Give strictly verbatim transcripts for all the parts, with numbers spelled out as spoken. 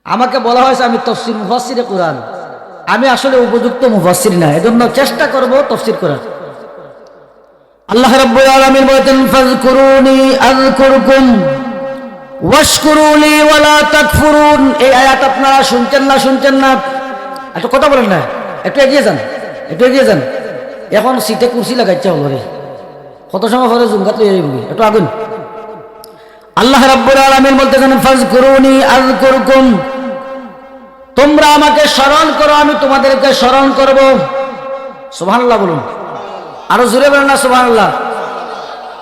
আমাকে বলা হয়েছে আমি তফসির, মুফাসসিরে কোরআন। আমি আসলে উপযুক্ত মুফাসসির না, এজন্য চেষ্টা করব তফসির করার। আল্লাহ রাব্বুল আলামিন বলেছেন, "ফাযকুরুনি আযকুরকুম ওয়াশকুরু লি ওয়ালা তাকফুরুন।" এই আয়াত আপনারা শুনছেন না, শুনছেন না? একটু কথা বলেন না, একটু এগিয়ে যান, একটু এগিয়ে যান। এখন সিটে কুরসি লাগাইছে হলো রে, কত সময় পরে জুমগাত লইয়া যাইবি, একটু আগুন। আল্লাহ রাব্বুল আলামিন বলতেছেন, "ফাযকুরুনি আযকুরকুম।" তোমরা আমাকে স্মরণ করো, আমি তোমাদেরকে স্মরণ করব। সুবহানাল্লাহ বলুন, আরো জোরে বলেন না সুবহানাল্লাহ।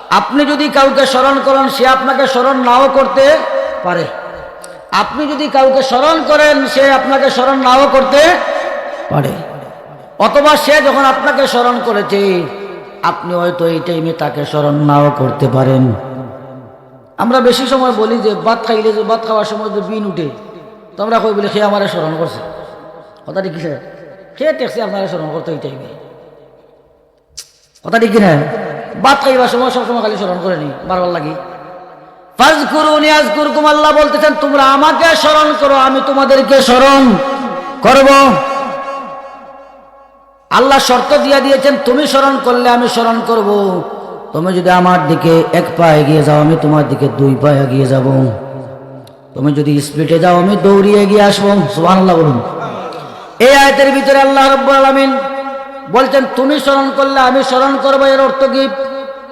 আপনি যদি কাউকে স্মরণ করেন, সে আপনাকে স্মরণ নাও করতে পারে। আপনি যদি কাউকে স্মরণ করেন, সে আপনাকে স্মরণ নাও করতে পারে। অথবা সে যখন আপনাকে স্মরণ করেছে, আপনি হয়তো এই টাইমে তাকে স্মরণ নাও করতে পারেন। আমরা বেশি সময় বলি যে ভাত খাইলে, যে ভাত খাওয়ার সময় যে বিন উঠে, তো আমরা কই বলি, "সে আমারে স্মরণ করছে।" কথা ঠিক কিনা? সে ঠেকছে আপনারে স্মরণ করতে এই টাইমে। কথা ঠিক কিনা? ভাত খাইবার সময় সবসময় খালি স্মরণ করেনি, বারবার লাগি। "ফাযকুরুনি আযকুরকুম", আল্লাহ বলতেছেন, "তোমরা আমাকে স্মরণ করো, আমি তোমাদেরকে স্মরণ করব।" আল্লাহ শর্ত দিয়া দিয়েছেন, "তুমি স্মরণ করলে আমি স্মরণ করব। তুমি যদি আমার দিকে এক পা এগিয়ে যাও, আমি তোমার দিকে দুই পা এগিয়ে যাব। তুমি যদি স্পিডে যাও, আমি দৌড়িয়ে এগিয়ে আসবো।" সুবহানাল্লাহ বলুন। এই আয়াতের ভিতরে আল্লাহ রাব্বুল আলামিন বলছেন, "তুমি স্মরণ করলে আমি স্মরণ করব।" এর অর্থ কি?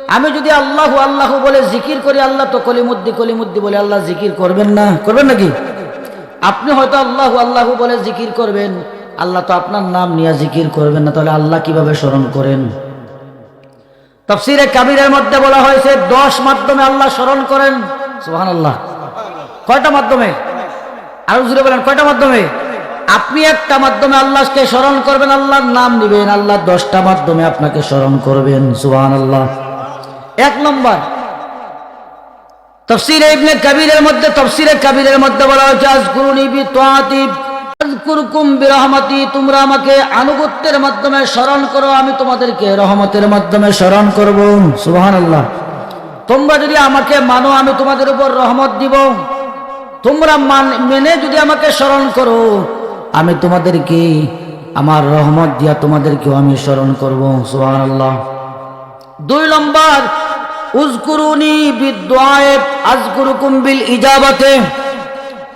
আমি যদি আল্লাহু আল্লাহু বলে জিকির করি, আল্লাহ তো কলিমুদ্দি কলিমুদ্দি বলে আল্লাহ জিকির করবেন না, করবেন নাকি? আপনি হয়তো আল্লাহু আল্লাহু বলে জিকির করবেন, আল্লাহ তো আপনার নাম নিয়ে জিকির করবেন না, তাহলে আল্লাহ কিভাবে স্মরণ করেন? তাফসীরে কাবীরের মধ্যে বলা হয়েছে দশ মাধ্যমে আল্লাহ স্মরণ করেন। সুবহানাল্লাহ। কয়টা মাধ্যমে? আরো জোরে বলেন, কয়টা মাধ্যমে? আপনি একটা মাধ্যমে আল্লাহকে স্মরণ করবেন, আল্লাহর নাম নিবেন, আল্লাহ দশটা মাধ্যমে আপনাকে স্মরণ করবেন। সুবহানাল্লাহ। এক নম্বর, তাফসীরে ইবনে কাবীরের মধ্যে, তাফসীরে কাবীরের মধ্যে বলা হয়েছে, "আযকুরুনি বিতাআতি, আযকুরকুম বিরাহমাতি", তোমরা আমাকে আনুগত্যের মাধ্যমে স্মরণ করো, আমি তোমাদেরকে রহমতের মাধ্যমে স্মরণ করব। সুবহানাল্লাহ। তোমরা যদি আমাকে মানো, আমি তোমাদের উপর রহমত দিব। তোমরা মান-, মেনে যদি আমাকে স্মরণ করো, আমি তোমাদেরকে আমার রহমত দিয়া তোমাদেরকেও আমি স্মরণ করব। সুবহানাল্লাহ। দুই নম্বর, "উযকুরুনি বিদ্দুআয়ে আযকুরকুম বিল ইজাবাতে",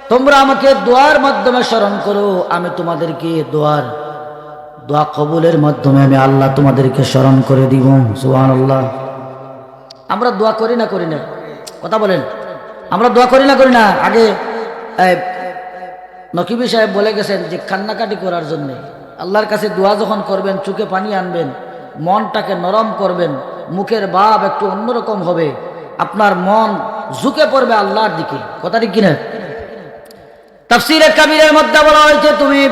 তোমরা আমাকে দোয়ার মাধ্যমে স্মরণ করো, আমি তোমাদেরকে দোয়ার, দোয়া কবুলের মাধ্যমে আমি আল্লাহ তোমাদেরকে স্মরণ করে দিব। সুবহানাল্লাহ। আমরা দোয়া করি না, করি না? কথা বলেন, আমরা দোয়া করি না, করি না? আগে, এ, নকিবী সাহেব বলে গেছেন যে কান্নাকাটি করার জন্যে, আল্লাহর কাছে দোয়া যখন করবেন, চোখে পানি আনবেন, মনটাকে নরম করবেন, মুখের ভাব একটু অন্যরকম হবে, আপনার মন ঝুঁকে পড়বে আল্লাহর দিকে। কথা ঠিক কিনা? তাফসীরে কাবীরের মধ্যে বলা হয়েছে, তুমি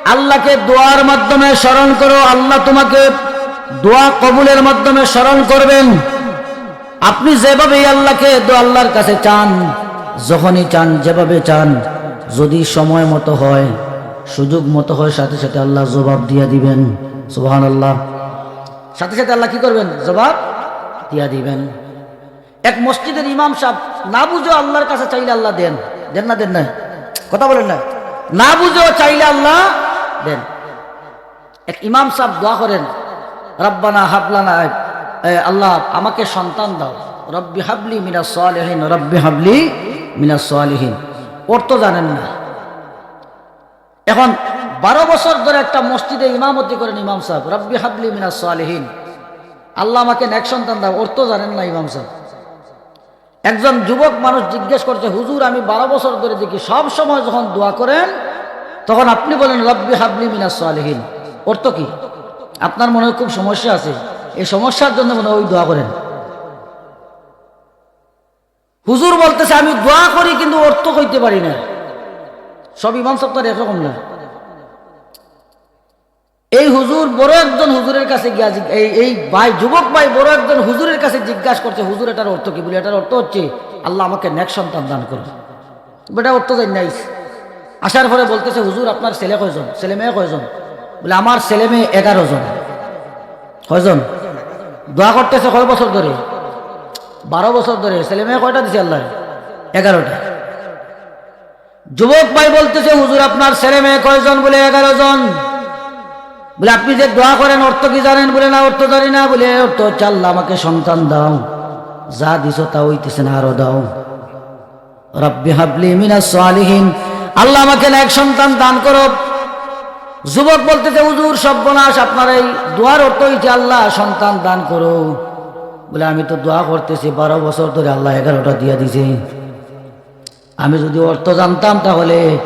আল্লাহকে দোয়ার মাধ্যমে স্মরণ করো, আল্লাহ তোমাকে দোয়া কবুলের মাধ্যমে স্মরণ করবেন। আপনি যেভাবেই আল্লাহকে দো-, আল্লাহর কাছে চান, যখনই চান, যেভাবে চান, যদি সময় মতো হয়, সুযোগ মতো হয়, সাথে সাথে আল্লাহ জবাব দিয়া দিবেন। সুবহানাল্লাহ। সাথে সাথে আল্লাহ কি করবেন? জবাব দিয়া দিবেন। এক মসজিদের ইমাম সাহেব না বুঝেও আল্লাহর কাছে চাইলে আল্লাহ দেন, দেন না, দেন না? কথা বলেন না, না বুঝেও চাইলে আল্লাহ দেন। এক ইমাম সাহেব দোয়া করেন, "রব্বানা হাবলানা", এ, "আল্লাহ, আমাকে সন্তান দাও, রব্বি হাবলি মিনাস সালিহিন, রব্বি হাবলি মিনাস সালিহিন।" অর্থ জানেন না। এখন বারো বছর ধরে একটা মসজিদে ইমামতি করেন ইমাম সাহেব, "রব্বি হাবলি মিনাস সালিহিন, আল্লাহ, আমাকে নেক সন্তান দাও", অর্থ জানেন না ইমাম সাহেব। একজন যুবক মানুষ জিজ্ঞেস করছে, "হুজুর, আমি বারো বছর ধরে দেখি সব সময় যখন দোয়া করেন, তখন আপনি বলেন, 'রব্বি হাবলি মিনাস সালিহিন।' অর্থ কি?" আপনার মনে হয় খুব সমস্যা আছে, এই সমস্যার জন্য মনে হয় ওই দোয়া করেন। হুজুর বলতেছে, "আমি দোয়া করি কিন্তু অর্থ কইতে পারি না।" সব ইমাম সাহেব তো আর একরকম না। এই হুজুর বড় একজন হুজুরের কাছে গিয়া জিজ্ঞ-, এই, এই ভাই, যুবক ভাই বড় একজন হুজুরের কাছে জিজ্ঞাসা করছে, "হুজুর, এটার অর্থ কি?" বলে, "এটার অর্থ হচ্ছে, আল্লাহ, আমাকে নেক সন্তান দান করুন।" বেটা অর্থ জানি নাই। আসার পরে বলতেছে, "হুজুর, আপনার ছেলে কয়জন, ছেলে মেয়ে কয়জন?" বলে, "আমার ছেলে মেয়ে এগারো জন।" কয়জন? দোয়া করতেছে কয় বছর ধরে? বারো বছর ধরে। ছেলে মেয়ে কয়টা দিছে আল্লাহ? এগারোটা। যুবক ভাই বলতেছে, "হুজুর, আপনার ছেলে মেয়ে কয়জন?" বলে, "এগারো জন।" বলে, "আপনি যে দোয়া করেন, অর্থ কি জানেন?" বলে, "না, অর্থ জানি না।" বলে, "অর্থ হচ্ছে, আল্লাহ, আমাকে সন্তান দাও, যা দিছো তা হইতেছে না, আরো দাও।" "রব্বি হাবলি মিনাস সালিহিন, আল্লাহ, আমাকে নেক সন্তান দান করো।" যুবক বলতেছে, "হুজুর, সর্বনাশ, আপনার এই দোয়ার অর্থ হইছে, আল্লাহ, সন্তান দান করো।" বলে, "আমি তো দোয়া করতেছি বারো বছর ধরে, আল্লাহ এগারোটা দিয়া দিছে। আমি যদি অর্থ জানতাম, তাহলে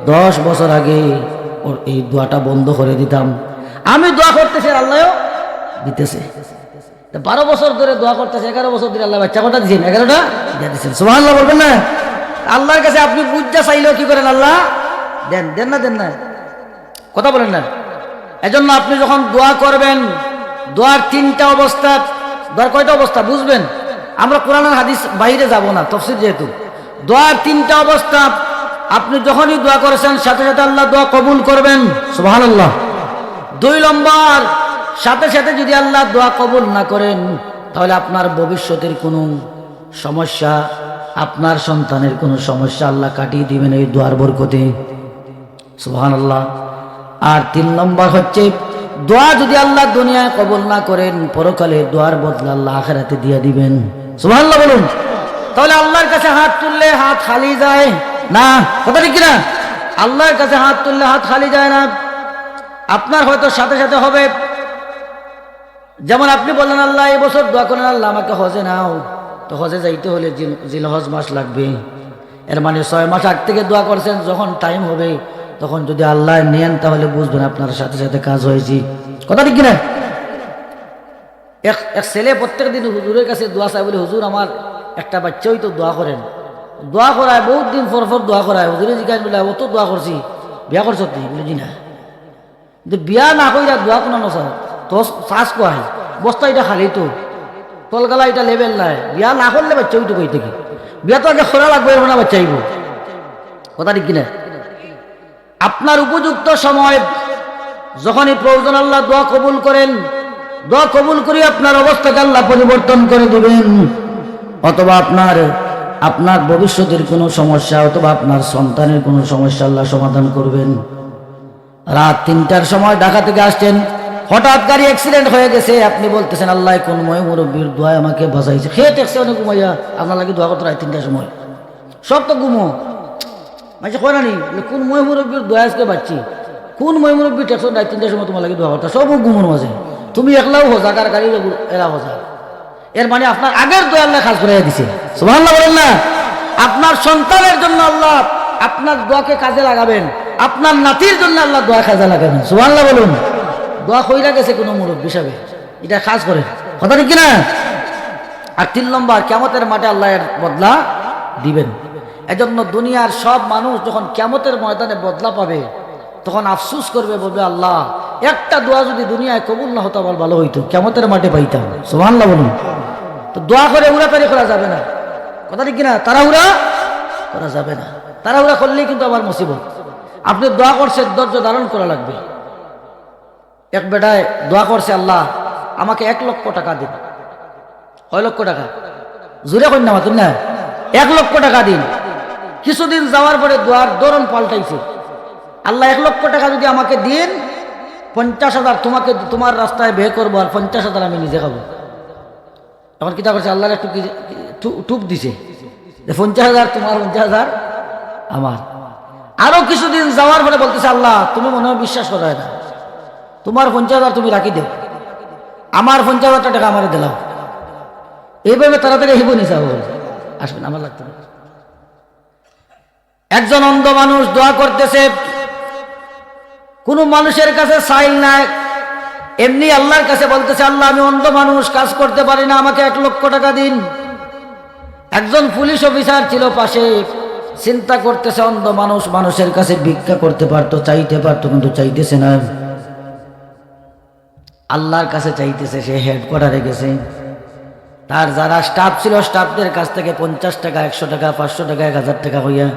দশ বছর আগে ওর এই দোয়াটা বন্ধ করে দিতাম। আমি দোয়া করতেছি, আর আল্লাহও দিতেছে।" তা বারো বছর ধরে দোয়া করতেছে, এগারো বছর ধরে আল্লাহ বাচ্চা কটা দিচ্ছেন? এগারোটা দিয়ে দিচ্ছেন। সুবহানাল্লাহ বলবেন না? আল্লাহর কাছে আপনি বুঝা চাইলেও কি করেন? আল্লাহ দেন, দেন না, দেন না? কথা বলেন না। এজন্য আপনি যখন দোয়া করবেন, দোয়ার তিনটা অবস্থা, দোয়ার কয়টা অবস্থা বুঝবেন? আমরা কোরআন আর হাদিস বাইরে যাব না, তফসির যেহেতু। দোয়ার তিনটা অবস্থা, আপনি যখনই দোয়া করেছেন, সাথে সাথে আল্লাহ দোয়া কবুল করবেন। সুবহানাল্লাহ। দুই নম্বর, সাথে সাথে যদি আল্লাহ দোয়া কবুল না করেন, তাহলে আপনার ভবিষ্যতের কোনো সমস্যা, আপনার সন্তানের কোনো সমস্যা আল্লাহ কাটিয়ে দিবেন এই দোয়ার বরকতে। সুবহানাল্লাহ। আর তিন নম্বর হচ্ছে, দোয়া যদি আল্লাহ দুনিয়ায় কবুল না করেন, পরকালে দোয়ার বদলা আল্লাহ আখেরাতে দিয়ে দিবেন। সুবহানাল্লাহ বলুন। তাহলে আল্লাহর কাছে হাত তুললে হাত খালি যায় না, কথা ঠিক কিনা? আল্লাহর কাছে হাত তুললে হাত খালি যায় না। আপনার হয়তো সাথে সাথে হবে, যেমন আপনি বললেন, "আল্লাহ, এই বছর দোয়া করেন, আল্লাহ, আমাকে হজে নাও।" তো হজে যাইতে হলে জিল-, জিলহজ মাস লাগবে। এর মানে ছয় মাস আগ থেকে দোয়া করছেন, যখন টাইম হবে, তখন যদি আল্লাহ নেন, তাহলে বুঝবেন আপনার সাথে সাথে কাজ হয়েছে। কথা ঠিক কিনা? এক, এক ছেলে প্রত্যেক দিন হুজুরের কাছে দোয়া চায়, বলে, "হুজুর, আমার একটা বাচ্চা হইতো, দোয়া করেন।" দোয়া করায়, বহুত দিন পর পর দোয়া করায়। হুজুরে জিজ্ঞাসা বলে, "অত দোয়া করছি, বিয়া করছত নি?" বলে, "জি না।" কিন্তু বিয়া না কইরা দোয়া কোনো নসা, তো শ্বাস কয়, বস্তা এটা খালি তো, তলগালা এটা লেভেল নাই। বিয়া না করলে বাচ্চা হইতো কই থেকে? বিয়া তো আগে করা লাগবে, এরপর না বাচ্চা হইব। কথা ঠিক কিনা? আপনার উপযুক্ত সময় যখনই প্রয়োজন, আল্লাহ দোয়া কবুল করেন। দোয়া কবুল করে আপনার অবস্থাকে আল্লাহ পরিবর্তন করে দিবেন, অথবা আপনার, আপনার ভবিষ্যতের কোনো সমস্যা অথবা আপনার সন্তানের কোনো সমস্যা আল্লাহ সমাধান করবেন। রাত তিনটার সময় ঢাকা থেকে আসছেন, হঠাৎ গাড়ি অ্যাক্সিডেন্ট হয়ে গেছে, আপনি বলতেছেন, "আল্লাহ, কোন ময় মুরব্বীর দোয়ায় আমাকে বাঁচাইছে?" খেয়ে টেকছে অনেক ঘুমাইয়া, আপনার লাগি দোয়া করতো রাত তিনটার সময়। সব তো ঘুমো। মাঝে কয় না নি, বলে, "কোন ময় মুরব্বীর দোয়া আজকে বাঁচছি? কোন ময় মুরব্বী টেকছো রাত তিনটার সময় তোমার লাগি দোয়া করতো?" সব ঘুমোর মাঝে। তুমি একলাও হজাগ, আর গাড়ির এরা হজাগ। এর মানে আপনার আগের দোয়া আল্লাহ কাজ করাইয়া দিছে। সুবহানাল্লাহ বলেন না? আপনার সন্তানের জন্য আল্লাহ আপনার দোয়াকে কাজে লাগাবেন, আপনার নাতির জন্য আল্লাহ দোয়া কাজে লাগাবেন। সুবহানাল্লাহ বলুন। দোয়া কইরা গেছে কোনো মুরব্বী হিসাবে, এটা কাজ করে। কথা ঠিক কিনা? আর তিন নম্বর, কিয়ামতের মাঠে আল্লাহ এর বদলা দিবেন। এজন্য দুনিয়ার সব মানুষ যখন কিয়ামতের ময়দানে বদলা পাবে, তখন আফসোস করবে, বলবে, "আল্লাহ, একটা দোয়া যদি দুনিয়ায় কবুল না হতো, আমার ভালো হইতো, কিয়ামতের মাঠে পাইতাম।" সুবহানাল্লাহ বলুন। তো দোয়া করে উড়াতাড়ি করা যাবে না, কথা ঠিক কিনা? তাড়াহুড়া করা যাবে না। তাড়াহুড়া করলেই কিন্তু আবার মুসিবত। আপনি দোয়া করছেন, ধৈর্য ধারণ করা লাগবে। এক বেটায় দোয়া করছে, "আল্লাহ, আমাকে এক লক্ষ টাকা দিন।" কয় লক্ষ টাকা? জোরে কইন না, মাতুন না। এক লক্ষ টাকা দিন। কিছুদিন যাওয়ার পরে দোয়ার ধরন পাল্টাইছে। "আল্লাহ, এক লক্ষ টাকা যদি আমাকে দিন, পঞ্চাশ হাজার তোমাকে, তোমার রাস্তায় ব্যয় করবো, আর পঞ্চাশ হাজার আমি নিজে খাবো।" এখন কিতা করছে? আল্লাহর একটু কি, টু-, টুপ দিছে যে, "পঞ্চাশ হাজার তোমার, পঞ্চাশ হাজার আমার।" আরো কিছুদিন যাওয়ার পরে বলতেছে, "আল্লাহ, তুমি মনে হয় বিশ্বাস করো না, তোমার পঞ্চাশ হাজার তুমি রাখি দেও, আমার পঞ্চাশ হাজার টাকা আমারে দিলাও।" এইভাবে তাড়াতাড়ি হিবো নিছে, আসবেন, আমার লাগতো না। একজন অন্ধ মানুষ দোয়া করতেছে, কোনো মানুষের কাছে চাইল নাই, এমনি আল্লাহর কাছে বলতেছে, "আল্লাহ, আমি অন্ধ মানুষ, কাজ করতে পারি না, আমাকে এক লক্ষ টাকা দিন।" একজন পুলিশ অফিসার ছিল পাশে, চিন্তা করতেছে, অন্ধ মানুষ মানুষের কাছে ভিক্ষা করতে পারতো, চাইতে পারতো, কিন্তু চাইতেছে না। আল্লাহর কাছে চাইতেছে, সে হেডকোয়ার্টারে গেছে। তার যারা স্টাফ ছিল, স্টাফদের কাছ থেকে পঞ্চাশ টাকা, একশো টাকা, পাঁচশো টাকা, এক হাজার টাকা হইয়া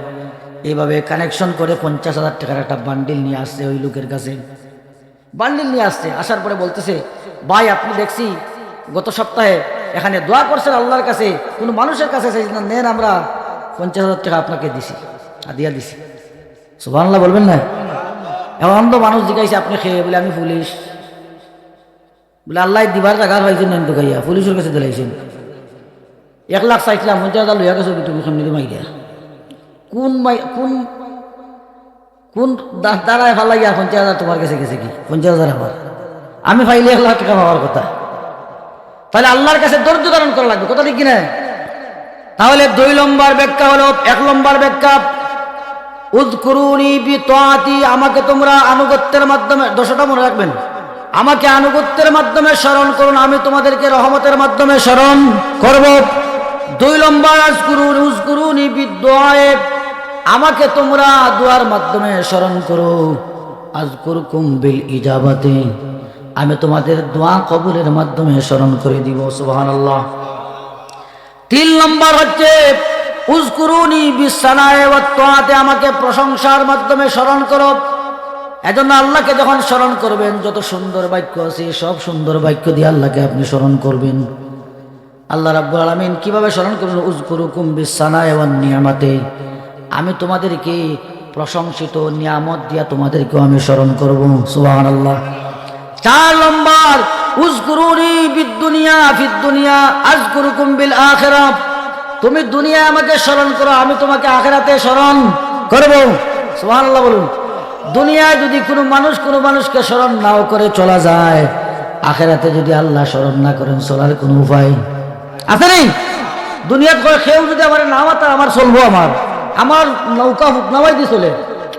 এইভাবে কানেকশন করে পঞ্চাশ হাজার টাকার একটা বান্ডিল নিয়ে আসছে ওই লোকের কাছে। বান্ডিল নিয়ে আসছে, আসার পরে বলতেছে, "ভাই, আপনি দেখছি গত সপ্তাহে এখানে দোয়া করছেন আল্লাহর কাছে, কোনো মানুষের কাছে চাইছেন না, নেন, আমরা পঞ্চাশ হাজার টাকা আপনাকে দিছি, হাদিয়া দিছি।" সুবহানাল্লাহ বলবেন না? এখন তো মানুষ জিজ্ঞাসা, "আপনি কে?" বলে, "আমি পুলিশ।" বলে, "আল্লায় দিবার জাগা পাইছইন না নি তুকাইয়া, পুলিশর গেছে দিলাইছইন।" "এক লাখ চাইছিলাম, পঞ্চাশ হাজার লইয়া গেছো, তুমি কেমনে মাইরা? কোন মাই-, কোন, কোন দা-, দাঁড়ায় ফালাইয়া পঞ্চাশ হাজার তুমার গেছে গেছে কি? পঞ্চাশ হাজার আমার, আমি পাইলে এক লাখ টেকা পাওয়ার কথা।" তাইলে আল্লার কাছে ধৈর্য ধারণ করা লাগবো, কথা ঠিক কি না? তাহলে দুই নম্বর ব্যাখ্যা হলো, এক নম্বর ব্যাখ্যা, "উযকুরুনি বিত্তাআতি", আমাকে তোমরা আনুগত্যের মাধ্যমে, দশটা মনে রাখবেন, "আমাকে আনুগত্যের মাধ্যমে স্মরণ করুন, আমি তোমাদেরকে রহমতের মাধ্যমে স্মরণ করব।" দুই নম্বর, "আযকুরুন, উযকুরুনি বিদ্দুআয়ে", আমাকে তোমরা দোয়ার মাধ্যমে স্মরণ করো, "আযকুরকুম বিল ইজাবাতি", আমি তোমাদের দোয়া কবুলের মাধ্যমে স্মরণ করে দিব। সুবহানাল্লাহ। তিন নম্বর হচ্ছে, "উযকুরুনি বিস সানায়ে ওয়াত তাআতে", আমাকে প্রশংসার মাধ্যমে স্মরণ করো। এজন্য আল্লাহকে যখন স্মরণ করবেন, যত সুন্দর বাক্য আছে, সব সুন্দর বাক্য দিয়ে আল্লাহকে আপনি স্মরণ করবেন। আল্লাহ রাব্বুল আলামিন কিভাবে স্মরণ করবেন? "উযকুরুকুম বিস সানায়ে ওয়ান নি'মাতে", আমি তোমাদেরকে প্রশংসিত নিয়ামত দিয়া তোমাদেরকেও আমি স্মরণ করব। সুবহানাল্লাহ। চার নম্বর, "উযকুরুনি বিদ দুনিয়া ফিদ দুনিয়া আযকুরুকুম বিল আখিরাহ", তুমি দুনিয়ায় আমাকে স্মরণ করো, আমি তোমাকে আখেরাতে স্মরণ করব। সুবহানাল্লাহ বলুন। দুনিয়ায় যদি কোনো মানুষ কোনো মানুষকে স্মরণ নাও করে চলা যায়, আখেরাতে যদি আল্লাহ স্মরণ না করেন, চলার কোনো উপায় আছে নি? দুনিয়াত কয়, "কেউ যদি আমারে না মাতার, আমার চলবো, আমার, আমার নৌকা হুকনামাই দি চলে।"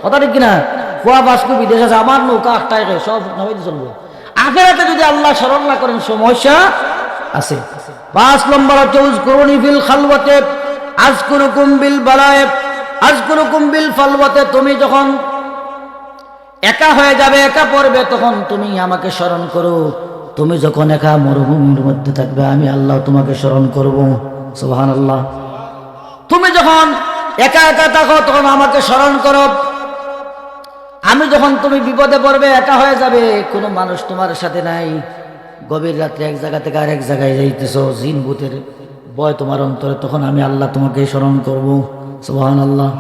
কথা ঠিক কিনা? ফুয়া বাসকু বিদেশ আছে, আমার নৌকা আটটায় খায়, সব হুকনামাই দি চলবো। আখেরাতে যদি আল্লাহ স্মরণ না করেন, সমস্যা আছে। পাঁচ নম্বর হচ্ছে, "উযকুরুনি ফিল খালওয়াতে আযকুরুকুম বিল বালায়ে, আযকুরুকুম বিল ফালওয়াতে", তুমি যখন একা হয়ে যাবে, একা পড়বে, তখন তুমি আমাকে স্মরণ করো। তুমি যখন একা মরুভূমির মধ্যে থাকবে, আমি আল্লাহ তোমাকে স্মরণ করব। সুবহানাল্লাহ। তুমি যখন একা একা থাকো, তখন আমাকে স্মরণ করো। আমি যখন, তুমি বিপদে পড়বে, একা হয়ে যাবে, কোনো মানুষ তোমার সাথে নাই, গভীর রাত্রে এক জায়গা থেকে আরেক জায়গায় যাইতেছো, জিন ভূতের ভয় তোমার অন্তরে, তখন আমি আল্লাহ তোমাকে স্মরণ করব। সুবহানাল্লাহ।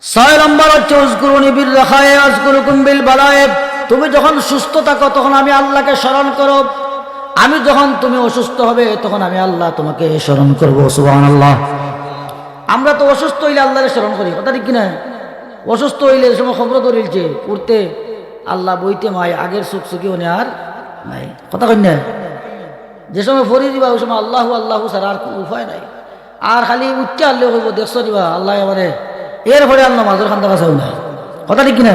ছয় নম্বর হচ্ছে, "উযকুরুনি বির রাখায়ে আযকুরুকুম বিল বালায়ে", তুমি যখন সুস্থ থাকো, তখন আমি আল্লাহকে স্মরণ করো। আমি যখন, তুমি অসুস্থ হবে, তখন আমি আল্লাহ তোমাকে স্মরণ করব। সুবহানাল্লাহ। আমরা তো অসুস্থ হইলে আল্লাহরে স্মরণ করি, কথা ঠিক কিনা? অসুস্থ হইলে যে সময় খবর ধরিলছে, উঠতে আল্লাহ, বইতে মাই, আগের সুখ সুখী অনে আর নাই, কথা কই না? যে সময় ফরি দিবা, ওই সময় আল্লাহু আল্লাহু ছাড়া আর কোনো উপায় নাই। আর খালি উঠতে আনলে কইব, "দেখছো দিবা, আল্লাহ আমারে", এরপরে আর নামাজর কান্দা কাছাও নাই, কথা ঠিক কিনা?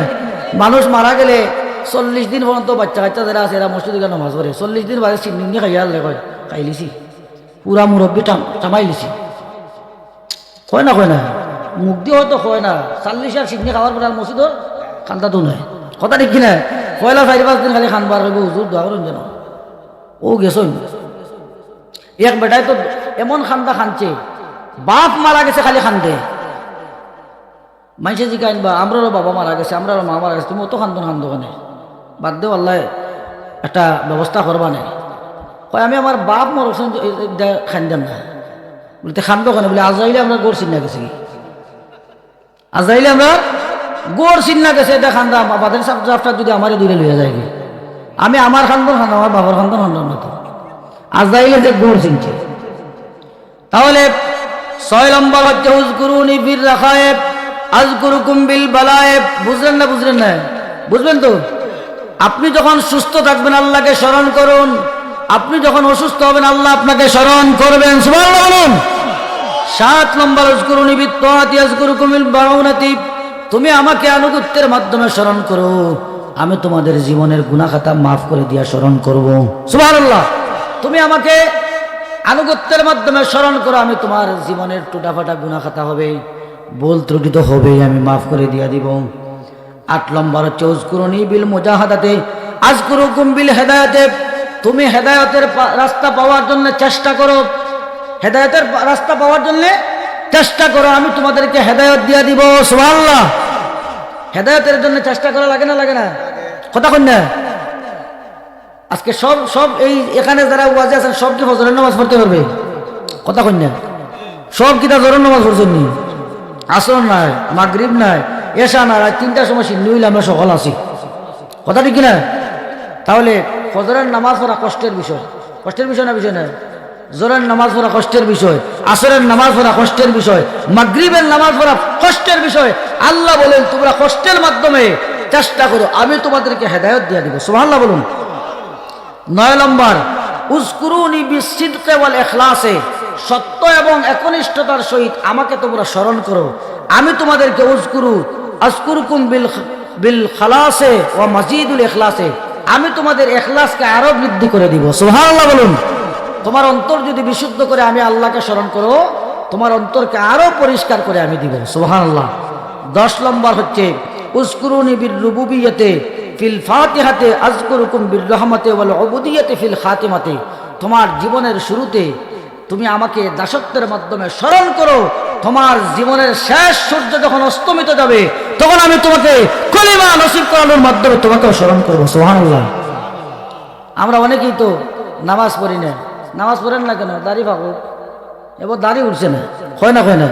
মানুষ মারা গেলে চল্লিশ দিন পর্যন্ত বাচ্চা কাচ্চা যারা আছে, এরা মসজিদে গিয়া নামাজ পড়ে, চল্লিশ দিন বাদে চিনি উনি খাইয়া আনলে কয়, "খাইলিছি।" পুরা মুরব্বি টাম-, টামাইলিছি। কয় না, কয় না। মুখ দি হয়তো কয় না। চল্লিশ আর চিনি খাওয়ার পরে আর মসজিদর কান্দাত নাই। কথা ঠিক কিনা? পয়লা চাইর পাঁচ দিন খালি কান্দবার কইব, "হুজুর, দোয়া করইন যেন।" ও গেছইন। এক বেটায় তো এমন কান্দা কান্দছে, বাপ মারা গেছে খালি কান্দে। মাইনষে জিকাইন বা, "আমরারও বাবা মারা গেছে, আমরারও মা মারা গেছে, তুমি অত কান্দন কান্দো কেনে? বাদ দেও, আল্লায় একটা ব্যবস্থা করবা নে।" কয়, "আমি আমার বাপ মরছইন, এ, এ, দে-, কান্দাম না।" বলে, "তে কান্দো কেনে?" বলে, "আজরাইলে আমরার ঘর ছিন্না গেছে গি। আজরাইলে আমরার ঘর ছিন্না গেছে, এটা কান্দা, বাদের সাপ জাফটা যদি আমারে দূরে লইয়া যায় গি। আমি আমার কান্দন কান্দো, আমার বাবার কান্দন কান্দো না তো। আজরাইলে যে ঘর ছিনছে।" তাহলে ছয় নম্বর হচ্ছে, "উযকুরুনি ফির রাখায়ে আযকুরুকুম বিল বালায়ে।" বুঝলেন না, বুঝলেন না? বুঝবেন তো? আপনি যখন সুস্থ থাকবেন, আল্লাহকে স্মরণ করুন। আপনি যখন অসুস্থ হবেন, আল্লাহ আপনাকে স্মরণ করবেন। সুবহানাল্লাহ বলুন। সাত নম্বর, "উযকুরুনি বিত তাআতি আযকুরুকুম বিল মাউনাতি।" তুমি আমাকে আনুগত্যের মাধ্যমে স্মরণ করো, আমি তোমাদের জীবনের গুনাহ খাতা মাফ করে দিয়া স্মরণ করব। সুবহানাল্লাহ। তুমি আমাকে আনুগত্যের মাধ্যমে স্মরণ করো, আমি তোমার জীবনের টুটাফাটা গুনাহ খাতা হবে, ভুল ত্রুটি তো হবেই, আমি মাফ করে দিয়া দিব। আট নম্বর হচ্ছে, "উযকুরুনি বিল মুজাহাদাতে আযকুরুকুম বিল হেদায়াতে।" তুমি হেদায়েতের পা-, রাস্তা পাওয়ার জন্য চেষ্টা করো, হেদায়েতের পা-, রাস্তা পাওয়ার জন্য চেষ্টা করো, আমি তোমাদেরকে হেদায়েত দিয়া দিব। সুবহানাল্লাহ। হেদায়েতের জন্য চেষ্টা করা লাগে না, লাগে না? কথা কই না? আজকে সব, সব এই এখানে যারা ওয়াজে আছেন, সব কি ফজরের নামাজ পড়তে পারবে? কথা কই না? সব কিতা জোহরর নামাজ পড়ছইন নি? আসর নাই, মাগরিব নাই, এশা না, রাইত তিনটার সময় সিন্নি অইলে আমরা সকাল আছি। কথা ঠিক কিনা? তাহলে ফজরের নামাজ পড়া কষ্টের বিষয়, কষ্টের বিষয় না, বিষয় না? জোহরের নামাজ পড়া কষ্টের বিষয়, আসরের নামাজ পড়া কষ্টের বিষয়, মাগরিবের নামাজ পড়া কষ্টের বিষয়। আল্লাহ বলেন, "তোমরা কষ্টের মাধ্যমে চেষ্টা করো, আমি তোমাদেরকে হেদায়েত দিয়া দিব।" সুবহানাল্লাহ বলুন। নয় নম্বর, "উযকুরুনি বিসসিদকি ওয়াল ইখলাসে", সত্য এবং একনিষ্ঠতার সহিত আমাকে তোমরা স্মরণ করো, আমি তোমাদেরকে, "উযকুরু আযকুরকুম বিল বিল খালাসে ওয়া মাজিদুল ইখলাসে", আমি তোমাদের ইখলাসকে আরো বৃদ্ধি করে দিব। সুবহানাল্লাহ বলুন। তোমার অন্তর যদি বিশুদ্ধ করে আমি আল্লাহকে স্মরণ করো, তোমার অন্তরকে আরো পরিষ্কার করে আমি দিব। সুবহানাল্লাহ। দশ নম্বর হচ্ছে, "উযকুরুনি বির রুবুবিয়্যাতে ফিল ফাতিহাতে আযকুরকুম বির রাহমাতে ওয়াল উবুদিয়্যাতে ফিল খাতিমাতে", তোমার জীবনের শুরুতে তুমি আমাকে দাসত্বের মাধ্যমে স্মরণ করো, তোমার জীবনের শেষ সূর্য যখন অস্তমিত যাবে, তখন আমি তোমাকে কলিমা নসিব করানোর মাধ্যমে তোমাকেও স্মরণ করবো। সুবহানাল্লাহ। আমরা অনেকেই তো নামাজ পড়ি না। নামাজ পড়েন না কেন? দাড়ি ফাঁকো। এবার দাড়ি উঠছে না, হয় না, হয় না?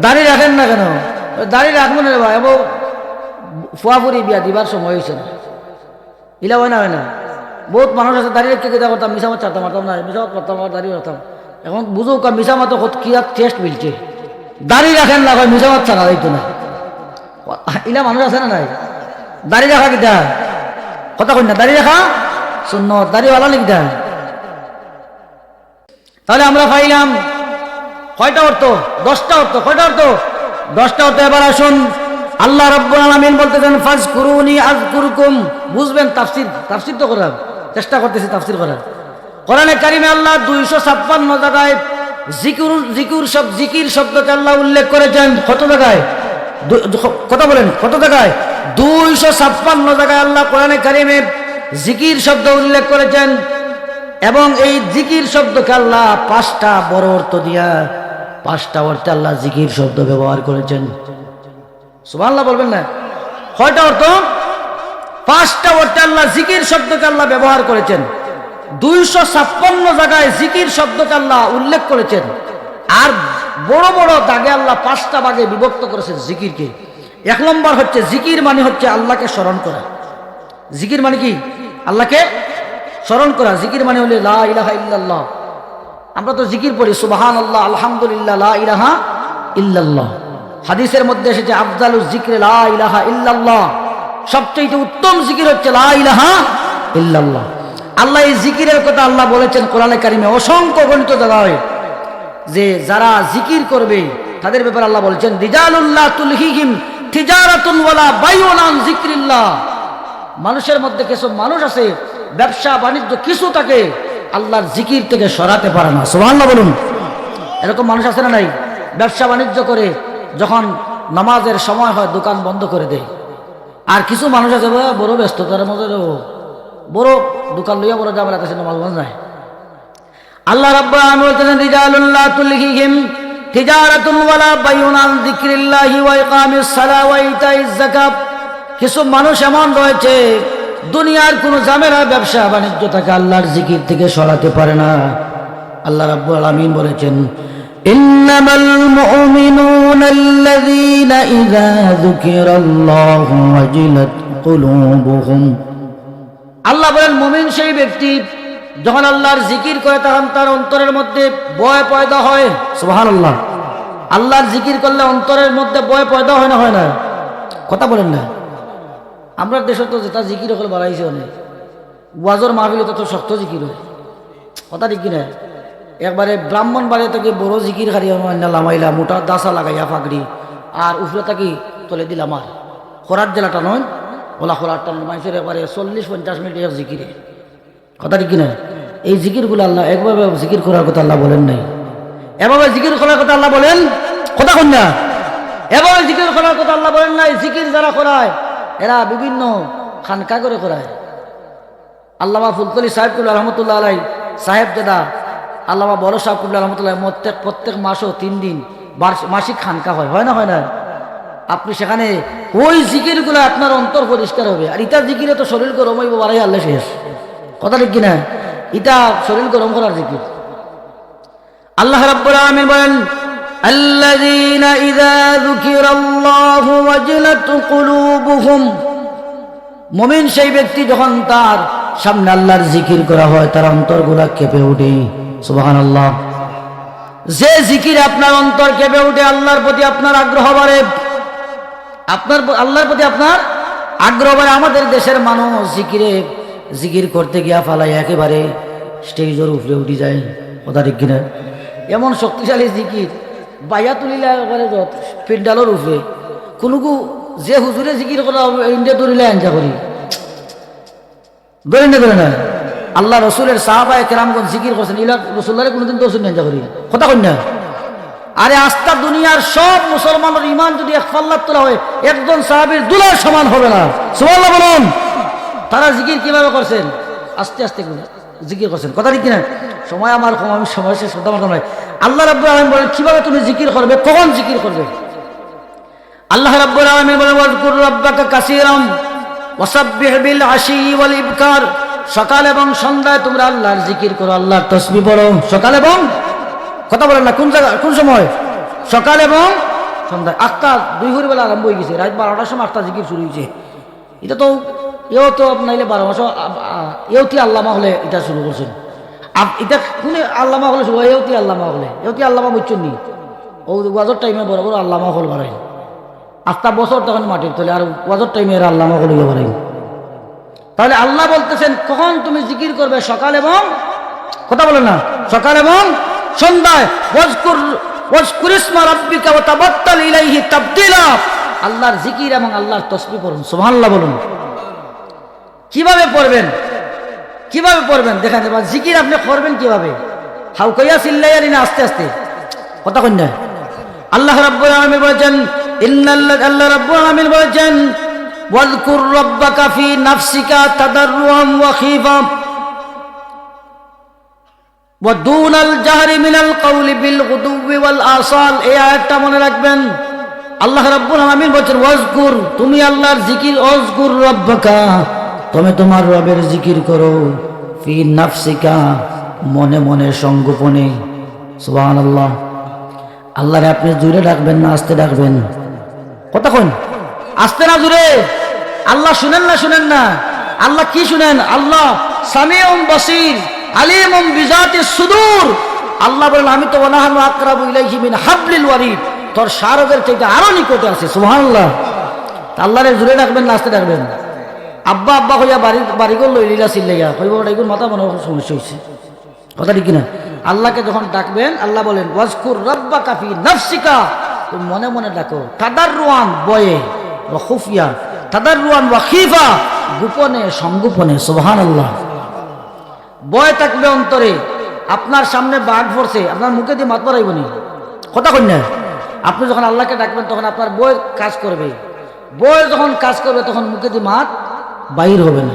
দাড়ি রাখেন না কেন? দাড়ি রাখবো না রে ভাই, এবার ফুয়াফুরি বিয়া দিবার সময় হয়েছে না। ইলা হয় না, হয় না? বহুত মানুষ আছে, দাড়ি রেখে কিতা করতাম, মিছা মাত ছাড়তাম পারতাম না, মিছা মাত করতাম, আবার দাড়ি রাখতাম। এখন বুঝো কা, মিছা মাত কত কিয়া টেস্ট মিলছে। দাড়ি রাখেন না, ভাই, মিছা মাত ছাড়া যাইতো না। ইলা মানুষ আছে না নাই? দাড়ি রাখা কিতা? কথা কই না, দাড়ি রাখা সুন্নত, দাড়ি ভালা নি কিতা? তাহলে আমরা পাইলাম কয়টা অর্থ? দশটা অর্থ। কয়টা অর্থ? দশটা অর্থ। এবার আসুন, আল্লাহ রাব্বুল আলামিন বলতেছেন, "ফাজকুরুনি আযকুরকুম।" বুঝবেন তাফসীর, তাফসীর তো করার চেষ্টা করতেছি, তাফসীর করার। কোরআনে কারিমে আল্লাহ দুইশো ছাপ্পান্ন জায়গায় জিকির, জিকির শব-, জিকির শব্দকে আল্লাহ উল্লেখ করেছেন। কত জায়গায়? দু-, ক-, কথা বলেন, কত জায়গায়? দুইশো ছাপ্পান্ন জায়গায় আল্লাহ কোরআনে কারিমে জিকির শব্দ উল্লেখ করেছেন। এবং এই জিকির শব্দকে আল্লাহ পাঁচটা বড় অর্থ দিয়া, পাঁচটা অর্থে আল্লাহ জিকির শব্দ ব্যবহার করেছেন। সুবহানাল্লাহ বলবেন না? কয়টা অর্থ? পাঁচটা অর্থে আল্লাহ জিকির শব্দকে আল্লাহ ব্যবহার করেছেন। দুইশো ছাপ্পান্ন জায়গায় জিকির শব্দকে আল্লাহ উল্লেখ করেছেন। আর বড় বড় দাগে আল্লাহ পাঁচটা ভাগে বিভক্ত করেছেন জিকিরকে। এক নম্বর হচ্ছে, জিকির মানে হচ্ছে আল্লাহকে স্মরণ করা। জিকির মানে কি? আল্লাহকে স্মরণ করা। জিকির মানে হলো লা ইলাহা ইল্লাল্লাহ। আমরা তো জিকির পড়ি, সুবহানাল্লাহ, আলহামদুলিল্লাহ, লা ইলাহা ইল্লাল্লাহ। হাদিসের মধ্যে এসেছে, "আফজালু জিকির লা ইলাহা ইল্লাল্লাহ", সবচেয়ে উত্তম জিকির হচ্ছে লা ইলাহা ইল্লাল্লাহ। আল্লাহ এই জিকিরের কথা আল্লাহ বলেছেন কোরআনে কারিমে অসংখ্য গণিত দেওয়া হয়, যে যারা জিকির করবে তাদের ব্যাপারে আল্লাহ বলেছেন, "রিজালুল্লাহ তুলহিহিম তিজারাতুন ওয়ালা বাইউন আন জিকরিল্লাহ।" মানুষের মধ্যে কিছু মানুষ আছে, ব্যবসা বাণিজ্য কিছু তাকে আল্লাহর জিকির থেকে সরাতে পারে না। সুবহানাল্লাহ বলুন। এরকম মানুষ আছে না নাই? ব্যবসা বাণিজ্য করে, যখন নামাজের সময় হয় দোকান বন্ধ করে দেয়। আর কিছু মানুষ আছে, বা, বড় ব্যস্ততার মধ্যে রয়েছে, বড় দোকান লইয়া বড় ঝামেলা আছে, নামাজ বন্ধ নাই। আল্লাহ রাব্বুল আলামিন বলতেছেন, "রিজালুল্লাহ তুলহিহিম তিজারাতুন ওয়ালা বাইউন আন যিকরিল্লাহি ওয়া ইকামিস সালাহ ওয়া ইতাইজ যাকাত।" কিছু মানুষ এমন রয়েছে, দুনিয়ার কোনো ঝামেলা, ব্যবসা বাণিজ্য তাকে আল্লাহর জিকির থেকে সরাতে পারে না। আল্লাহ রাব্বুল আলামিন বলেছেন, "ইন্নামাল মুমিনুনাল্লাযীনা ইযা যুকিরাল্লাহু ওয়াজিলাত কুলুবুহুম।" আল্লাহ বলেন, মুমিন সেই ব্যক্তি যখন আল্লাহর জিকির করে, তখন তার অন্তরের মধ্যে ভয় পয়দা হয়। সুবহানাল্লাহ। আল্লাহর জিকির করলে অন্তরের মধ্যে ভয় পয়দা হয় না, হয় না? কথা বলেন না। আমরা দেশে তো যেটা জিকির অকল বাড়াইছে অনেক, ওয়াজর মাহফিলে তত শক্ত জিকির হয়। কথা ঠিক কিনা? একবারে ব্রাহ্মণবাড়িয়া থাকি বড় জিকির খারি আমার আন্না লামাইলা, মোটা দাসা লাগাইয়া পাগড়ি, আর উপরে থাকি তলে দিলাম আর খরার জেলাটা নয়, ওলা খরার টান মাইসের একবারে চল্লিশ পঞ্চাশ মিনিট এক জিকিরে। কথা ঠিক কিনা? এই জিকিরগুলো আল্লাহ, একভাবে জিকির করার কথা আল্লাহ বলেন নাই। এভাবে জিকির করার কথা আল্লাহ বলেন, কথা কন না? এভাবে জিকির করার কথা আল্লাহ বলেন নাই। জিকির যারা করায়, এরা বিভিন্ন খানকা করে করায়। আল্লামা ফুলতলি সাহেব কিবলা রহমতুল্লাহ আলাই, সাহেবজাদা আল্লামা বড় সাহেব কিবলা রহমতুল্লাহ প্রত্যেক, প্রত্যেক মাসও তিন দিন বার্ষ-, মাসিক খানকা হয়, হয় না, হয় না? আপনি সেখানে ওই জিকিরগুলো, আপনার অন্তর পরিষ্কার হবে। আর ইতা জিকিরে তো শরীর গরম হইব, বাড়াই আল্লাহ শেষ। কথা ঠিক কিনা? ইতা শরীর গরম করার জিকির। আল্লাহ রাব্বুল আলামিন বলেন, الذين إذا ذكر الله وجلت قلوبهم। মুমিন সেই ব্যক্তি, যখন তার সামনে আল্লাহর জিকির করা হয়, তার অন্তরগুলা কেঁপে উঠে। সুবহানাল্লাহ। যে জিকিরে আপনার অন্তর কেঁপে উঠে, আল্লাহর প্রতি আপনার আগ্রহ বাড়ে, আপনার প-, আল্লাহর প্রতি আপনার আগ্রহ বাড়ে। আমাদের দেশের মানুষ জিকিরে, জিকির করতে গিয়া ফালাই একেবারে স্টেজর উপরে উঠি যায়। কথা ঠিক কিনা? এমন শক্তিশালী জিকির, বাইয়া তুলিলা একেবারে যত পিন্ডালর উপরে। কুনুগু যে হুজুরে জিকির করা হবে, ইন্ডিয়া তুলিলা এনজা করি। ধরে না, ধরে না। আল্লাহ রসুলের সাহাবায়ে কেরামগণ জিকির করছেন, ইলা রসুল্লাহরে কোনোদিন দোষ নিন্দা করি। কথা কই না? আরে, আস্তা দুনিয়ার সব মুসলমানের ইমান যদি এক পাল্লাত তোলা হয়, একজন সাহাবীর ধুলার সমান হবে না। সুবহানাল্লাহ বলুন। তারা জিকির কিভাবে করছেন? আস্তে আস্তে করে জিকির করছেন। কথা ঠিক কিনা? সময় আমার কম, আমি সময় শেষ করতে পারতাম না। আল্লাহ রাব্বুল আলামিন বলেন, কিভাবে তুমি জিকির করবে, কখন জিকির করবে? আল্লাহ রাব্বুল আলামিন বলেন, "ওয়াজকুর রাব্বাকা কাসীরাম ওয়াসাব্বিহ বিল আশিয়্যি ওয়াল ইবকার।" সকাল এবং সন্ধ্যায় তোমরা আল্লাহর জিকির করো, আল্লাহর তসবিহ পড়ো। সকাল এবং, কথা বলেন না, কোন জায়গা, কোন সময়? সকাল এবং সন্ধ্যায়। আখতা দুইহুর বেলা আরম্ভ হয়ে গেছে, রাত বারোটার সময় আখতা জিকির শুরু হয়েছে। এটা তো, এও তো আপনাইলে বারো মাস, আ, আ, এওতি আল্লামা হলে এটা শুরু করছেন। আপ-, এটা কোন আল্লামা হলে শুরু হয়? এওতি আল্লামা হলে, এওতি আল্লামা বুঝছেন নি? ও ওয়াজর টাইমে বড় বড় আল্লামা হল বাড়াই। আস্তা বছর তখন মাটির তলে, আর ওয়াজর টাইমে এরা আল্লামা হল ইয়ে বাড়াই। তাহলে আল্লাহ বলতেছেন, কখন তুমি জিকির করবে? সকাল এবং, কথা বলেন না, সকাল এবং সন্ধ্যায়। ওয়াজকুর, ওয়াজকুর ইসমা রাব্বিকা ওয়া তাবাত্তাল ইলাইহি তাবতিলা। আল্লাহর জিকির এবং আল্লাহর তসবিহ পড়ুন। সুবহানাল্লাহ বলুন। কিভাবে পড়বেন? কিভাবে পড়বেন? দেখেন, এবার জিকির আপনি করবেন কিভাবে? হাউকাইয়া চিল্লাইয়া নি না আস্তে আস্তে? কথা কইন না। আল্লাহ রাব্বুল আলামিন বলেছেন, ইন্নাল্লা-, আল্লাহ রাব্বুল আলামিন বলেছেন, "ওয়াজকুর রাব্বাকা ফি নাফসিকা তাদাররুআন ওয়া খিফা।" "ওয়া দুনাল জাহরি মিনাল কাউলি বিল গুদুওয়ি ওয়াল আসাল।" এই আয়াতটা মনে রাখবেন। আল্লাহ রাব্বুল আলামিন বলছেন, "ওয়াজকুর", তুমি আল্লাহর জিকির, "ওয়াজকুর রাব্বাকা", তুমি তোমার রবের জিকির করো, "ফি নাফসিকা", মনে মনে, সংগোপনে। সুবহানাল্লাহ। আল্লাহরে আপনি জোরে ডাকবেন না আস্তে ডাকবেন? কথা কইন, আস্তে না জোরে? আল্লাহ শুনেন না, শুনেন না? আল্লাহ কি শুনেন? আল্লাহ সামিউন বাসির, আলিমুন বিজাতিস সুদূর। আল্লাহ বলেন, "আমি তো ওয়া নাহনু আকরাবু ইলাইহি মিন হাবলিল ওয়ারিদ", তোর শাহরগের চাইতে আরো নিকটে আছে। সুবহানাল্লাহ। তা আল্লাহরে জোরে ডাকবেন না আস্তে ডাকবেন? আব্বা আব্বা কইয়া বাড়ি, বাড়িঘর লইলিলা চিল্লাইয়া, কইব, "ওটা এগুর মাথা মনে হয় সমস্যা হয়েছে।" কথা ঠিক কিনা? আল্লাহকে যখন ডাকবেন, আল্লাহ বলেন, "ওয়াজকুর রাব্বাকা ফি নাফসিকা", তুমি মনে মনে ডাকো, "তাদাররুআন", ভয়ে, "ওয়া খুফিয়া", "তাদাররুআন ওয়া খিফা", গোপনে, সংগোপনে। সুবহানাল্লাহ। ভয় থাকবে অন্তরে, আপনার সামনে বাঘ পড়ছে, আপনার মুখে দিয়ে মাত বাড়াইব নি? কথা কইন না? আপনি যখন আল্লাহকে ডাকবেন, তখন আপনার ভয় কাজ করবে। ভয় যখন কাজ করবে, তখন মুখেদি মাত বাইর হবে না।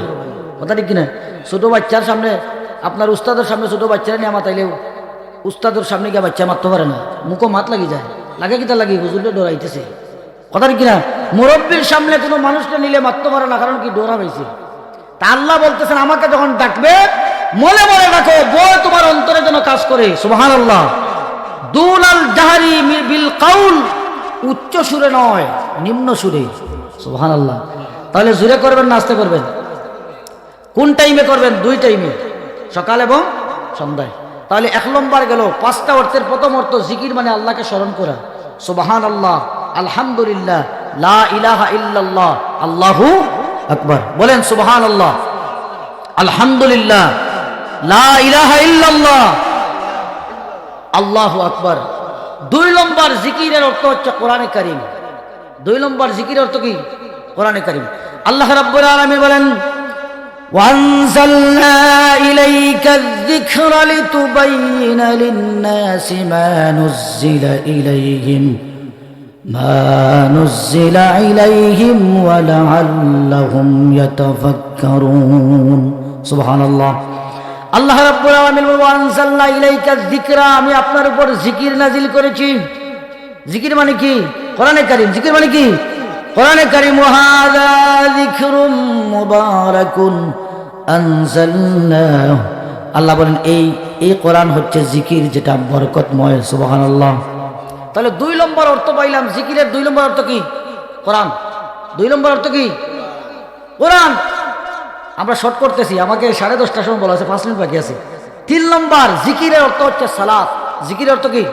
কথা ঠিক কিনা? ছোট বাচ্চার সামনে, আপনার উস্তাদর সামনে ছোট বাচ্চারা নিয়া মাতাইলেও উস্তাদর সামনে গিয়া বাচ্চা মাততো পারে না, মুখো মাত লাগি যায়। লাগে কিতা লাগি? হুজুররে ডরাইতেছে। কথা ঠিক কিনা? মুরব্বির সামনে কোনো মানুষরে নিলে মাততো পারে না, কারণ কি? ডরা পাইছে। তা আল্লাহ বলতেছেন, আমাকে যখন ডাকবে, মনে মনে ডাকো, ভয় তোমার অন্তরে যেন কাজ করে। সুবহানাল্লাহ। দুনাল জাহরি মি-, বিল কাউল, উচ্চ সুরে নয়, নিম্ন সুরে। সুবহানাল্লাহ। তাহলে জোরে করবেন না আস্তে করবেন? কোন টাইমে করবেন? দুই টাইমে, সকাল এবং সন্ধ্যায়। তাহলে এক নম্বর গেল, পাঁচটা অর্থের প্রথম অর্থ জিকির মানে আল্লাহকে স্মরণ করা। সুবহানাল্লাহ, আলহামদুলিল্লাহ, লা ইলাহা ইল্লাল্লাহ, আল্লাহু আকবার। বলেন সুবহানাল্লাহ, আলহামদুলিল্লাহ, লা ইলাহা ইল্লাল্লাহ, আল্লাহু আকবার। দুই নম্বর জিকিরের অর্থ হচ্ছে কোরআনে কারীম। দুই নম্বর জিকির অর্থ কি? কোরআনে কারীম। আল্লাহ রাব্বুল আলামিন বলেন, "ওয়ানজালনা ইলাইকায যিকরা লিতুবাইয়িনা লিন-নাসি মা নুজ্জিলা ইলাইহিম, মা নুজ্জিলা ইলাইহিম ওয়া লাআল্লাহুম ইয়াতাফাক্কারুন।" সুবহানাল্লাহ। আল্লাহ রাব্বুল আলামিন বলেন, "ওয়ানজালনা ইলাইকায যিকরা", আমি আপনার উপর জিকির নাজিল করেছি। জিকির মানে কি? কোরআনে কারীম। জিকির মানে কি? কোরআনে কারীম। "ওয়া হাযা যিকরুম মুবারাকুন আনজালনাহু।" আল্লাহ বলেন, এই, এই কোরআন হচ্ছে জিকির যেটা বরকতময়। সুবহানাল্লাহ। তাহলে দুই নম্বর অর্থ পাইলাম, জিকিরের দুই নম্বর অর্থ কি? কোরআন। দুই নম্বর অর্থ কি? কোরআন। আমরা শর্ট করতেছি, আমাকে সাড়ে দশটার সময় বলা আছে, পাঁচ মিনিট বাকি আছে। তিন নম্বর, জিকিরের অর্থ হচ্ছে সালাত। জিকিরের অর্থ কি?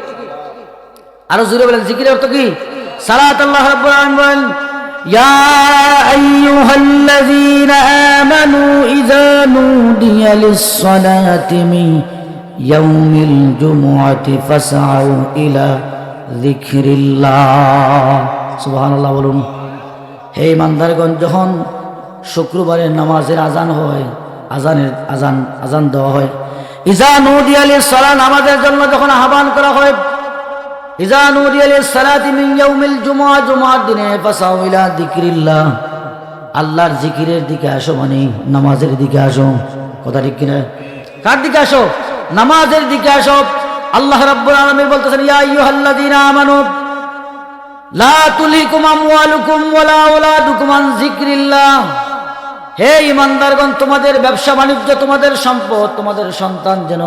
আরো জোরে বলেন, জিকিরের অর্থ কি? সালাত। আল্লাহ রাব্বুল আলামিন বলেন, ইয়া আইয়ুহাল্লাযীনা আমানু ইযা নুদিয়া লিস-সালাতি মিন ইয়াউমিল জুমুআতি ফাসআউ ইলা যিকরিল্লাহ। সুবহানাল্লাহ বলুন। হে ইমানদারগণ, যখন শুক্রবারের নামাজের আজান হয়, আজানের আজান আজান দেওয়া হয়, ইজা নুদিয়া লিস-সালাহ, নামাজের জন্য যখন আহ্বান করা হয়, ইজা নুদিয়া লিস-সালাতি মিন ইয়াউমিল জুমুআ, জুমার দিনে, ফাসআউ ইলা যিকরিল্লাহ, আল্লাহর জিকিরের দিকে আসো, মানে নামাজের দিকে আসো। কথা ঠিক কিনা? কার দিকে আসো? নামাজের দিকে আসো। আল্লাহ রাব্বুল আলামিন বলতেছেন, ইয়া আইয়ুহাল্লাযীনা আমানু লা তুলহিকুম আমওয়ালুকুম ওয়ালা আওলাদুকুম আন যিকরিল্লাহ। হে ইমানদারগণ, তোমাদের ব্যবসা বাণিজ্য, তোমাদের সম্পদ, তোমাদের সন্তান যেন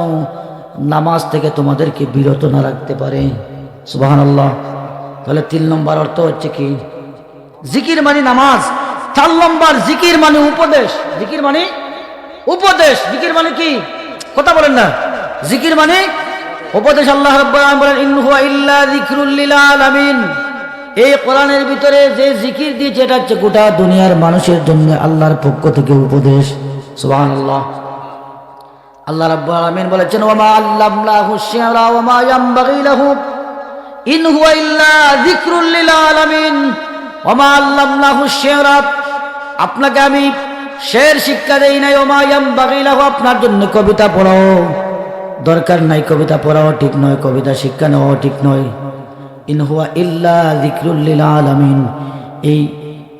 নামাজ থেকে তোমাদেরকে বিরত না রাখতে পারে। সুবহানাল্লাহ। তাহলে তিন নম্বর অর্থ হচ্ছে কি? জিকির মানে নামাজ। চার নম্বর, জিকির মানে উপদেশ। জিকির মানে উপদেশ। জিকির মানে কি? কথা বলেন না। জিকির মানে উপদেশ। আল্লাহ রাব্বুল আলামিন বলেন, ইন হুয়া ইল্লা যিকরুল লিল আলামিন। এই কোরআনের ভিতরে যে জিকির দিয়েছে, এটা হচ্ছে গোটা দুনিয়ার মানুষের জন্য আল্লাহর পক্ষ থেকে উপদেশ। সুবহানাল্লাহ। আল্লাহ রাব্বুল আলামিন বলেছেন, ওয়া মা আল্লামনাহু শি'রা ওয়া মা ইয়ানবাগি লাহু, ইন হুয়া ইল্লা যিকরুল লিল আলামিন। ওয়া মা আল্লামনাহু শি'রা, আপনাকে আমি শের শিক্ষা দেই নাই, ওয়া মা ইয়ানবাগি লাহু, আপনার জন্য কবিতা পড়াও দরকার নাই, কবিতা পড়াও ঠিক নয়, কবিতা শিক্ষা নেওয়াও ঠিক নয়। ইন হুয়া ইল্লা যিকরুল লিল আলামিন। এই,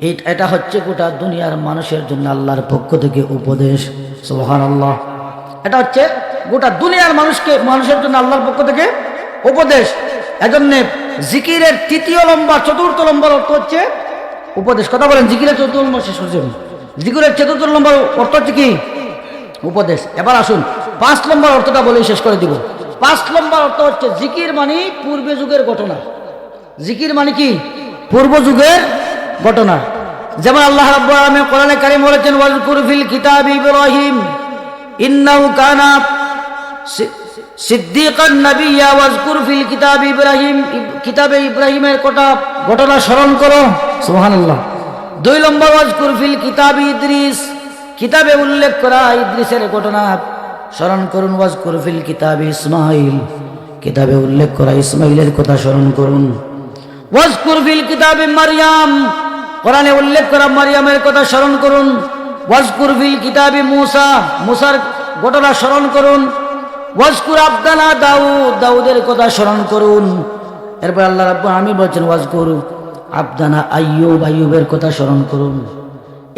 এই, এটা হচ্ছে গোটা দুনিয়ার মানুষের জন্য আল্লাহর পক্ষ থেকে উপদেশ। সুবহানাল্লাহ। এটা হচ্ছে গোটা দুনিয়ার মানুষকে, মানুষের জন্য আল্লাহর পক্ষ থেকে উপদেশ। এজন্য জিকিরের তৃতীয় নম্বর, চতুর্থ নম্বর অর্থ হচ্ছে উপদেশ। কথা বলেন, জিকিরের চতুর্থ নম্বর শেষ করছি আমি। জিকিরের চতুর্থ নম্বর অর্থ হচ্ছে কি? উপদেশ। এবার আসুন, পাঁচ নম্বর অর্থটা বলেই শেষ করে দিব। পাঁচ নম্বর অর্থ হচ্ছে জিকির মানে পূর্বে যুগের ঘটনা। জিকির মানে কি? পূর্ব যুগের ঘটনা। যেমন আল্লাহ রাব্বুল আলামিন কোরআনে কারীম বলেছেন, ওয়াজকুর ফিল কিতাবি ইব্রাহিম ইন্নাহু কানা সি-, সিদ্দিকান নাবিয়্যা, ওয়াজকুর ফিল কিতাবি ইব্রাহিম, ইব-, কিতাবে ইব্রাহিমের কথা, ঘটনা স্মরণ করো। সুবহানাল্লাহ। দুই নম্বর, ওয়াজকুর ফিল কিতাবি ইদ্রিস, কিতাবে উল্লেখ করা ইদ্রিসের ঘটনা স্মরণ করুন। ওয়াজকুর ফিল কিতাবি ইসমাইল, কিতাবে উল্লেখ করা ইসমাইলের কথা স্মরণ করুন। ওয়াজকুর ফিল কিতাবি মারিয়াম, কোরআনে উল্লেখ করা মারিয়ামের কথা স্মরণ করুন। ওয়াজকুর ফিল কিতাবি মুসা, মুসার ঘটনা স্মরণ করুন। ওয়াজকুর আবদানা দাউদ, দাউদের কথা স্মরণ করুন। এরপর আল্লাহ রাব্বুল আলামিন বলছেন, ওয়াজকুর আবদানা আইয়ুব, আইয়ুবের কথা স্মরণ করুন।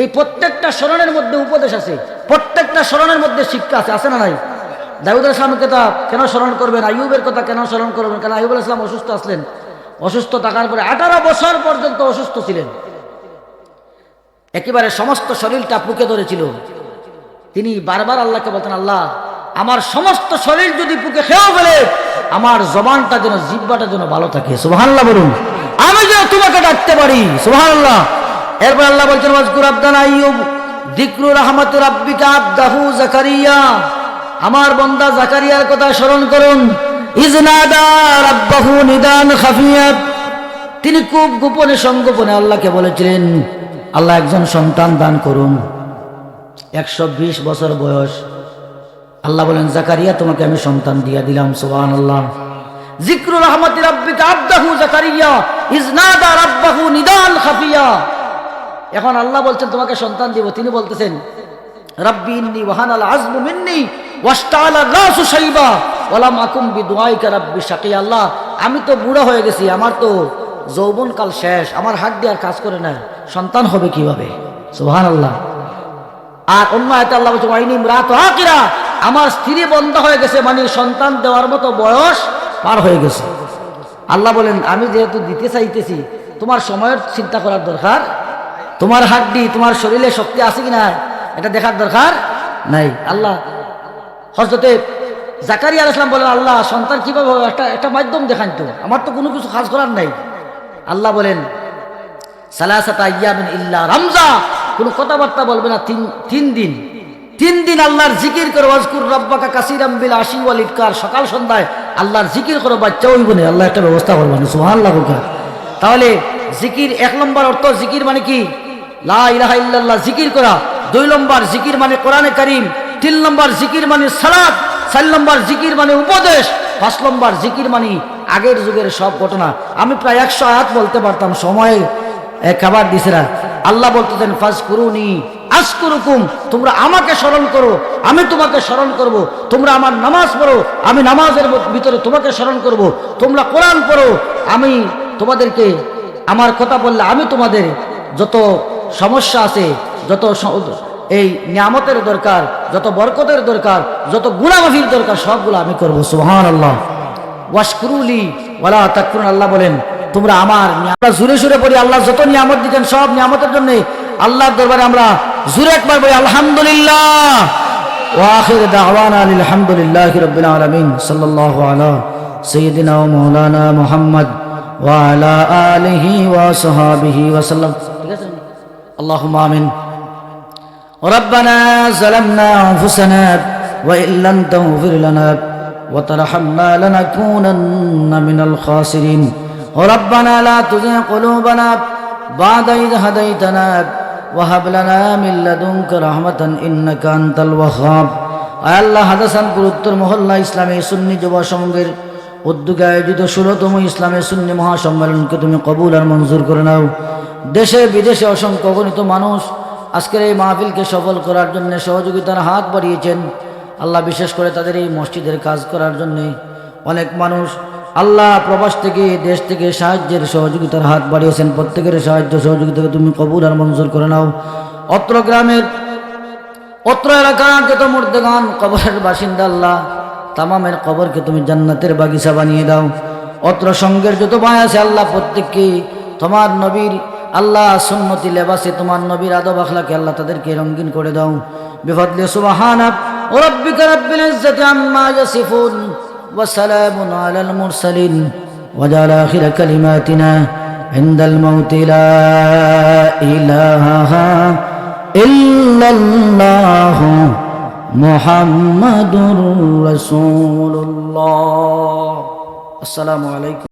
এই প্রত্যেকটা স্মরণের মধ্যে উপদেশ আছে, প্রত্যেকটা স্মরণের মধ্যে শিক্ষা আছে, আছে না নাই? দাউদ আলাইহিস সালামের কথা কেন স্মরণ করবেন, আইয়ুবের কথা কেন স্মরণ করবেন? কারণ আইয়ুব আলাইহিস সালাম অসুস্থ আছিলেন, অসুস্থ থাকার পরে আঠারো বছর পর্যন্ত অসুস্থ ছিলেন, একেবারে সমস্ত শরীরটা পুকে ধরেছিল। তিনি বারবার আল্লাহকে বলতেন, আল্লাহ, আমার সমস্ত শরীর যদি পুকে খেয়েও ফেলে, আমার জবানটা যেন, জিহ্বাটা যেন ভালো থাকে। সুবহানাল্লাহ বলুন, আমি যেন তোমাকে ডাকতে পারি। সুবহানাল্লাহ। এরপর আল্লাহ বলছেন, ওয়াজকুর আবদানা আইয়ুব, যিকরু রাহমাতি রাব্বিকা আবদাহু জাকারিয়া, আমার বন্দা জাকারিয়ার কথা স্মরণ করুন। ইজ নাদা রাব্বাহু নিদান খাফিয়া, তিনি খুব গোপনে সংগোপনে আল্লাহকে বলেছিলেন, আল্লাহ, একজন সন্তান দান করুন। একশো বিশ বছর বয়স, আল্লাহ বলেন, জাকারিয়া, তোমাকে আমি সন্তান দিয়া দিলাম। সুবহানাল্লাহ। যিকরু রাহমাতি রাব্বিকা আবদাহু জাকারিয়া ইজ নাদা রাব্বাহু নিদান খাফিয়া। এখন আল্লাহ বলছেন, তোমাকে সন্তান দিব। তিনি বলতেছেন, রাব্বি ইন্নী ওয়াহানাল আজমু মিন্নী ওয়াশতাআলার রাসু শাইবা ওয়ালাম আকুম বিদুআইকা রাব্বি শাকিয়া। আল্লাহ, আমি তো বুড়া হয়ে গেছি, আমার তো যৌবনকাল শেষ, আমার হাড্ডি আর কাজ করে না, সন্তান হবে কিভাবে? সুবহানাল্লাহ। আর অন্য আয়াতে আল্লাহ বলছে, ওয়া ইন্নী ইমরাতুন আকিরা, আমার স্ত্রী বন্ধা হয়ে গেছে, মানে সন্তান দেওয়ার মতো বয়স পার হয়ে গেছে। আল্লাহ বলেন, আমি যেহেতু দিতে চাইতেছি, তোমার সময়ের চিন্তা করার দরকার, তোমার হাড্ডি, তোমার শরীরে শক্তি আছে কি না, এটা দেখার দরকার নাই। আল্লাহ, হযরতে জাকারিয়া আলাইহিস সালাম বলেন, "আল্লাহ, সন্তান কিভাবে হবে? একটা, একটা মাধ্যম দেখান তো, আমার তো কোনো কিছু কাজ করার নাই।" আল্লাহ বলেন, "সালাসাতা আইয়ামিন ইল্লা রামজা, কোনো কথাবার্তা বলবে না তিন, তিন দিন।" তিন দিন আল্লাহর জিকির করো, "ওয়াজকুর রাব্বাকা কাসীরাম বিল আশি ওয়াল ইবকার", সকাল সন্ধ্যায় আল্লাহর জিকির করো, বাচ্চা অইবো নে, আল্লাহ একটা ব্যবস্থা করবা নে, সুবহানাল্লাহ কউক্কা। তাহলে জিকির, এক নম্বর অর্থ জিকির মানে কি? লা ইলাহা ইল্লাল্লাহ জিকির করা। দুই নম্বর জিকির মানে কোরআনে কারীম। তিন নম্বর জিকির মানে সালাত। চার নম্বর জিকির মানে উপদেশ। পাঁচ নম্বর জিকির মানে আগের যুগের সব ঘটনা। আমি প্রায় একশো আয়াত বলতে পারতাম, সময় এ, খাবার দিছে না। আল্লাহ বলতেছেন, "ফাজকুরুনি আজকুরুকুম", তোমরা আমাকে স্মরণ করো, আমি তোমাকে স্মরণ করব। তোমরা আমার নামাজ পড়ো, আমি নামাজের ভ-, ভিতরে তোমাকে স্মরণ করব। তোমরা কোরআন পড়ো, আমি তোমাদেরকে, আমার কথা বললে আমি তোমাদের যত সমস্যা আছে, যত স-, এই নিয়ামতের দরকার, যত বরকতের দরকার, যত গুণামাফির দরকার, সবগুলো আমি করব। সুবহানাল্লাহ। "ওয়াশকুরুলি ওয়ালা তাকফুরুন", আল্লাহ বলেন, "তোমরা আমার নিয়া-", আমরা জোরে সোরে পড়ি, আল্লাহ যত নিয়ামত দিচ্ছেন সব নিয়ামতের জন্য আল্লাহর দরবারে আমরা জোরে একবার বলি, "আলহামদুলিল্লাহ।" ওয়া আখির দাওয়ানা আলহামদুলিল্লাহি রাব্বিল আলামিন। সাল্লাল্লাহু আলা সাইয়্যিদিনা ওয়া মাওলানা মুহাম্মদ ওয়া আলা আলিহি ওয়া সাহাবিহি ওয়া সাল্লাম। ঠিক আছে? আল্লাহুম্মা আমিন। ربنا ظلمنا أنفسنا وإن لم تغفر لنا وترحمنا لنكونن من الخاسرين. ربنا لا تزغ قلوبنا بعد إذ هديتنا وهب لنا من لدنك رحمة إنك أنت الوهاب. আয় আল্লাহ, হাদাসানপুর উত্তর মহল্লা ইসলামী সুন্নি যুব সংঘের উদ্যোগে আয়োজিত ষোলোতম ইসলামী সুন্নি মহাসম্মেলনকে তুমি কবুল আর মঞ্জুর করে নাও। দেশে বিদেশে অসংখ্য অগণিত মানুষ আজকের এই মাহফিলকে সফল করার জন্য সহযোগিতার হাত বাড়িয়েছেন। আল্লাহ, বিশেষ করে তাদের এই মসজিদের কাজ করার জন্য অনেক মানুষ, আল্লাহ, প্রবাস থেকে, দেশ থেকে সাহায্যের সহযোগিতার হাত বাড়িয়েছেন। প্রত্যেকের সাহায্য সহযোগিতাকে তুমি কবুল আর মঞ্জুর করে নাও। অত্র গ্রামের, অত্র এলাকার যত মুর্দেগান কবরের বাসিন্দা, আল্লাহ, তামামের কবরকে তুমি জান্নাতের বাগিচা বানিয়ে দাও। অত্র সংঘের যত ভাই আছে, আল্লাহ, প্রত্যেককে তোমার নবীর, আল্লাহ, সুন্নতি লেবাসে, তোমার নবীর আদব আখলাকে, আল্লাহ, তাদেরকে রঙিন করে দাও। بفضل سبحان ربك رب العزة عما يصفون وسلام على المرسلين واجعل آخر كلماتنا عند الموت لا إله إلا الله محمد رسول الله. السلام عليكم.